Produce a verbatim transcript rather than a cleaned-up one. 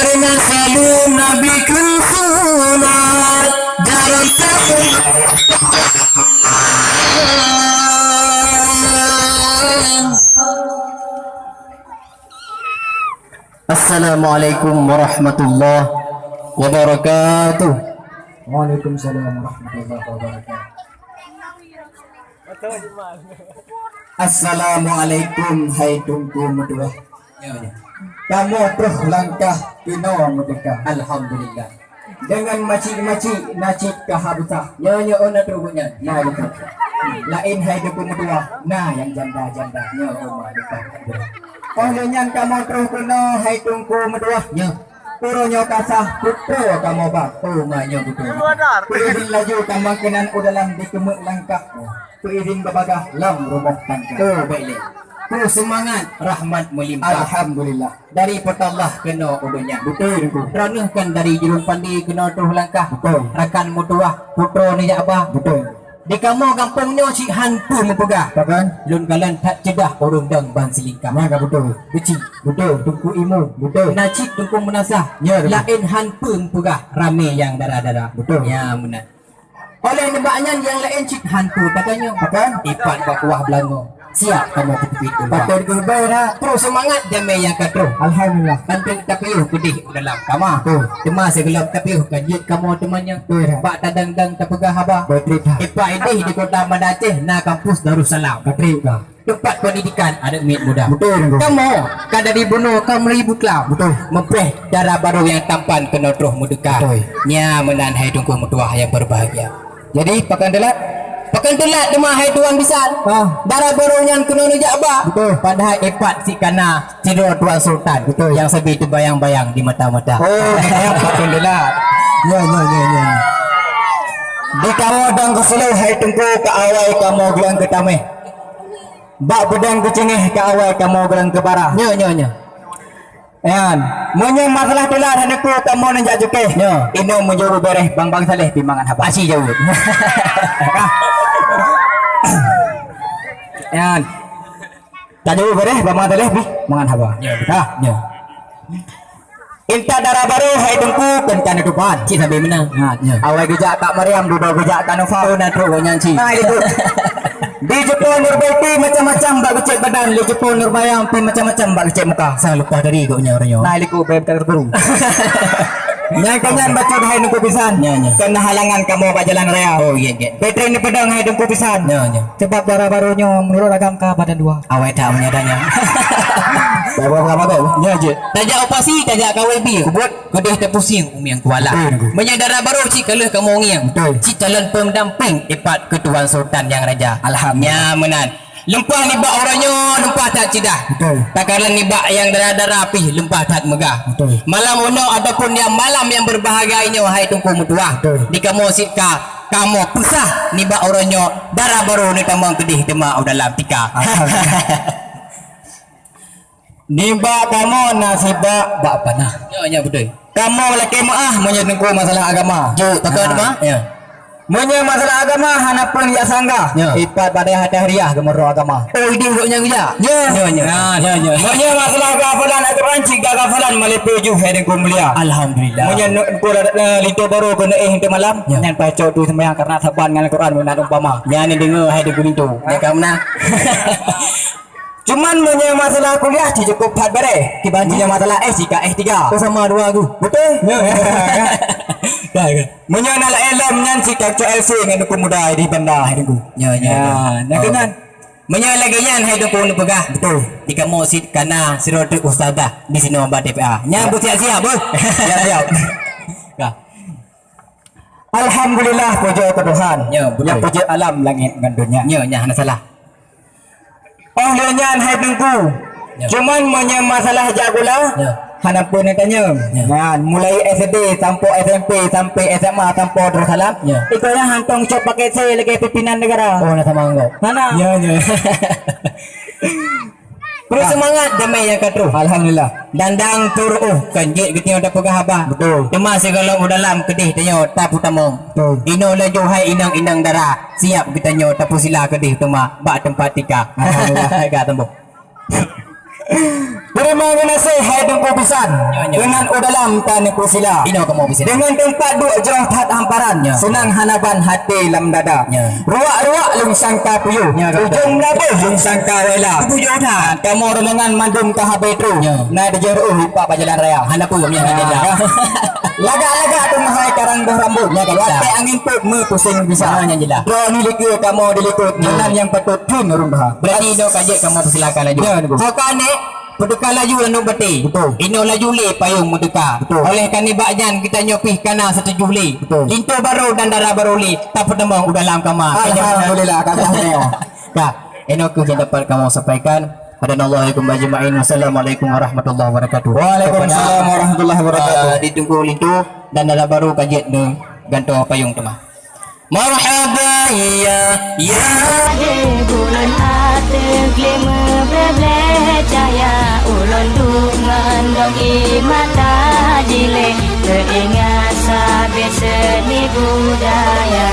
Nabi keu sunat, jalan tak. Assalamualaikum warahmatullahi wabarakatuh. Waalaikumsalam warahmatullahi wabarakatuh. Assalamualaikum, hai Teungku meutuah. Ya, ya. Kamoe troh langkah keunoe meudeuka. Alhamdulillah. Deungon macik-macik na cit ka habsah. Nyoe, nyoe, oh, na troh gobnyan. Na, beutôi. Laén hai Teungku meutuah, na nyang janda-janda. Nyoe, oh, ma, dekat. Oh, lheueh nyan kamoe troh keunoe, hai Teungku meutuah. Nyoe. Uroe nyoe ka sah putroe kamoe ba. Oh, ma, nyoe beutôi. Peuizin laju tamong keunan u dalam dikeumeuk langkah. Peuizin beubagah lam rumoh tangga. Oh, baik lé. Peue seumangat rahmat meulimpah. Alhamdulillah. Dari Po teu Allah keunoe u donya. Beutôi, Teungku. Droeneuh kan dari Jurong Pande keunoe troh langkah. Beutôi. Rakan meutuah, putroe neujak ba. Beutôi. Di kamoe gampông nyoe cit han peue meupeugah. Pakon? Lôn kalon that ceudah ureueng dong ban silingkah. Nyan ka beutôi. Beuci. Beutôi. Teungku Imu. Beutôi. Na cit Teungku Meunasah. Ya, beutôi. Laén han peue meupeugah ramé nyang dara-dara. Beutôi. Ya, meunan. Oleh nibak nyan nyang laén cit han peue tatanyong. Pakon? Ipat bak kuah beulangong. Siap kamoe peuteubiet ulôn. Patôt geubeuet, ha. Troh seumangat jamé nyang ka troh. Alhamdulillah. Bantueng tapiôh keudeh u dalam kama. Beutôi. Teuma sigohlom tapiôh ka jeuet kamoe teumanyong. Beutôi, ha. Bak tadang-dang tapeugah haba. Beutôi, ha. Ipak ideh di Kota Banda Aceh na kampus Darussalam. Beutôi, ha. Teumpat pendidikan aneuk miet muda. Beutôi, Teungku. Kamoe ka dari bunoe ka meulayeue buklam. Beutôi. Meupreh dara barô nyang tampan keunoe troh meudeuka. Beutôi. Nyan meunan hai Teungku meutuah nyang beubahgia. Jadi, pakon teulat? Pakon teulat teuma hai tuan bisan. Ah. Dara barô nyan keunoe neujak ba. Beutôi. Padahai ipat cit ka na sidroe tuan sultan. Beutôi. Nyang sabe teubayang-bayang di mata-mata. Oh, pakon teulat. Ya, ya, ya, ya. Di kamoe dang keuseuleuh hai Teungku keu awai kamoe geulang keutameh. Bak beudang keucingeh keu awai kamoe geulang keubara. Nyo, nyo, nyo. Nyan, meunyoe masalah teulat hai Teungku kamoe neujak cukéh. Nyo. Inoe meunyoe beureh bang-bang saleh pih mangat haba. Aci jaweueb. Nyan. Tajaweueb beureh bang-bang saleh pih mangat haba. Nyo, beutôi. Ha, nyo. Intat dara barô hai Teungku keu ka neutupan. Cit sabe meunan. Ha, nyo. Awai geujak Kak Maryam, dudoe geujak Kak Nova. Oh, na trok gobnyan cit. Nah, itu. Di Jepun Nurbaiti macam-macam bak geucet badan, di Jepun Nurmayang pih macam-macam bak geucet muka. Sang leupah dari gobnyan uroe nyoe. Nah, liku beb tak guru. Nyang keu nyan bacut hai Teungku bisan. Nyo, nyo. Keu na halangan kamoe bak jalan raya. Oh, iya, iya. Peutri neupeudong hai Teungku bisan. Nyo, nyo. Sebab dara barô nyoe meunurot agam ka badan dua. Awai that meunyoe adanya. Bawa apa kau? Nyo je. Tajak operasi, tajak kawai bi. Kubut. Keudeh teupusieng umieng kuala. Betul, betul. Meunyoe dara barô cit ka lheueh kamoe ngieng. Betul. Cit calon pendamping ipat keu Tuan Sultan Yang Raja. Alhamdulillah. Nyan meunan. Leumpah nibak uroe nyoe, leumpah that ceudah. Betul. Takalon nibak nyang dara-dara pih leumpah that meugah. Betul. Malam unoe ataupun nyang malam nyang berbahagia nyoe hai Teungku meutuah. Betul. Di kamoe sit ka kamoe peusah nibak uroe nyoe dara barô neutamong keudeh teuma u dalam tika. Alhamdulillah. Nibak kamoe na sibak bak panah. Ya, ya, beutôi. Kamoe lakée meuáh meunyoe Teungku masalah agama. Jeuet, pakon, ha, ma? Ya. Meunyoe masalah agama hana peue jak sanggah. Ya. Ipat badai hati hariah geumeurok agama. Oh, ideh gobnyan geujak? Ya. Ya, ya. Ah, ya, ya. Meunyoe masalah gafalan Al-Quran cit ka gafalan malée peue juh hai Teungku mulia. Alhamdulillah. Meunyoe Teungku, eh, linto barô keuneuk éh teumalam, ya, nyan pacok tu seumayang karena saban ngon Al-Quran meunan umpama. Nyan neudeungoe hai Teungku linto. Nyan ka meunan. Cuman meunyoe masalah kuliah cit cukup that beureh. Kiban cit? Meunyoe masalah S tiga, S tiga. Oh, sama dua aku. Betul? Ya. Ya, ya. Meunyoe na laén lom nyan cit ka cok L C ngon Teungku muda di Banda hai Teungku. Ya, ya, ya. Ya, nah, oh, keunan. Meunyoe lagée nyan hai Teungku neupeugah. Betul. Di kamoe sit ka na sidroe teuk ustazah di sinoe bak T P A. Nyan, ya, beusiap-siap, beuh. Siap-siap. Ya. Alhamdulillah, pujoe keu Tuhan. Ya, betul. Nyang peujeuet alam langét ngon donya. Ya, nyan hana salah. Oh, lheueh nyan hai Teungku. Ya. Cuman meunyoe masalah jak gula, ya, hana peue neutanyong. Ya. Nyan, mulai S D sampoe S M P sampai S M A sampoe Darussalam. Ya. Iko nyan hantong cok paket C lagée pimpinan negara. Oh, na sama enggak? Hana. Ya, ya. Peureusemangat jamé nyang ka troh. Alhamdulillah. Dandang turoh kan jeuet geutanyoe tapeugah haba. Betul. Teuma sigohlom u dalam keudeh tanyoe tapeutamong. Betul. Inoe laju hai inong-inong dara, siap geutanyoe tapeusila keudeh teuma bak teumpat tika. Alhamdulillah. Ka teumbôh. Teurimong geunaséh hai Teungku bisan. Nyo, nyo. Deungon u dalam tan neupeusilah. Inoe kamoe bisi. Deungon teumpat duek jroh that hamparan. Nyo. Seunang hana ban haté lam dada. Nyo. Ruak-ruak lôn sangka puyôh. Nyo, ka beutôi. Ujông meulaboh lôn sangka wela. Bujôh that. Kamoe rombongan mandum ka habéh troh. Nyo. Na dijeuet reuôh ipak bak jalan raya. Hana peue, nyo, hana jeuet. Lagak-lagak teuma hai karang boh rambôt. Nyo, ka jeuet. Watèe angén peuet meupuseng bisa. Nyo, nyan jeulaih. Droeneuh likôt kamoe dilikôt. Nyo. Meunan nyang patôt kheun ureueng tuha. Berarti inoe ka jeuet kamoe peusilakan laju. Nyo, nyo. Ho ka nek, Peuteuka laju aneuk batèe. Betul. Inoe laju lé payông meuteuka. Betul. Oleh karena bak nyan geutanyoe pih ka na satuju lé. Betul. Linto barô dan dara barô lé tapeuteumong u dalam kama. Alhamdulillah, ka. Ka. Inoe kheueh nyang dapat kamoe sampaikan. Hadanallahu wa iyyakum ajma'in. Wassalamualaikum warahmatullahi wabarakatuh. Waalaikumsalam warahmatullahi wabarakatuh. Ah, di Teungku Linto dan dara barô ka jeuet neugantoe payông teuma. Marhaba ya, ya. Di buleuen ateueh glé meubleublee cahya, ulôn duek ngon dong ié mata jilée, teuingat sabe seuni budaya.